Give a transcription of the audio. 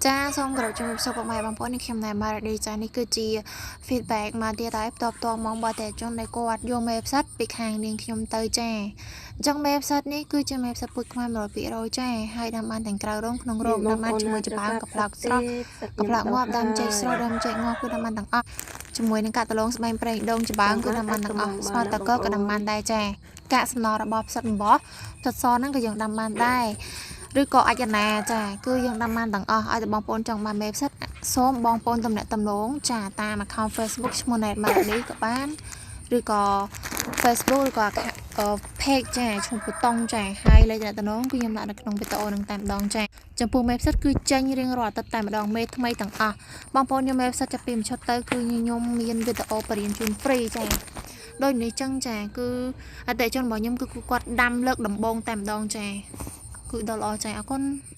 ចាសូមគោរពជំរាបសួរពុកម៉ែបងប្អូននេះខ្ញុំណែម៉ារ៉ាឌីចានេះគឺជា feedback មកទៀតហើយផ្ទាល់ផ្ទាល់មកបើតែជនដែលគាត់យកមេផ្សិតពីខាងនាងខ្ញុំទៅចាអញ្ចឹងមេផ្សិតនេះគឺជាមេផ្សិតពូជខ្មែរ100%ចាហើយដាំបានទាំងក្រៅរោងក្នុងរោងដាំបានជាមួយចម្បើងកប្លោកស្រស់កប្លោកងាប់ដាំចេកស្រស់ដាំចេកងាប់គឺដាំបានទាំងអស់ជាមួយនឹងកាក់ដលងស្បែងប្រេងដូងចម្បើងគឺដាំបានទាំងអស់ស្វាតកក៏ដាំបានដែរចាកាកសំណល់របស់ផ្សិតអំបោះផ្សិតសហ្នឹងក៏យើងដាំបានដែរឬក៏អាចណាចាគឺយើងដាំបានទាំងអស់ឲ្យតែបងប្អូនចង់បានមេផ្សិតសូមបងប្អូនទំនាក់ទំនងចាតាម account Facebook ឈ្មោះ Net Melody ក៏បានឬក៏ Facebook ឬក៏ page ចាឈ្មោះពូតុងចាហើយលេខទំនាក់ទំនងគឺខ្ញុំដាក់នៅក្នុងវីដេអូនឹងតែម្ដងចាចំពោះមេផ្សិតគឺចេញរៀងរាល់អាទិត្យតែម្ដងមេថ្មីទាំងអស់បងប្អូនខ្ញុំមេផ្សិតចាប់ពីមួយឈុតទៅគឺខ្ញុំមានវីដេអូបរៀនជូន free ចាដូចនេះចឹងចាគឺអតិថិជនរបស់ខ្ញុំគឺគាត់ដាំលើកដំបូងតែម្ដងចាគឺដល់ល្អចាអរគុណ។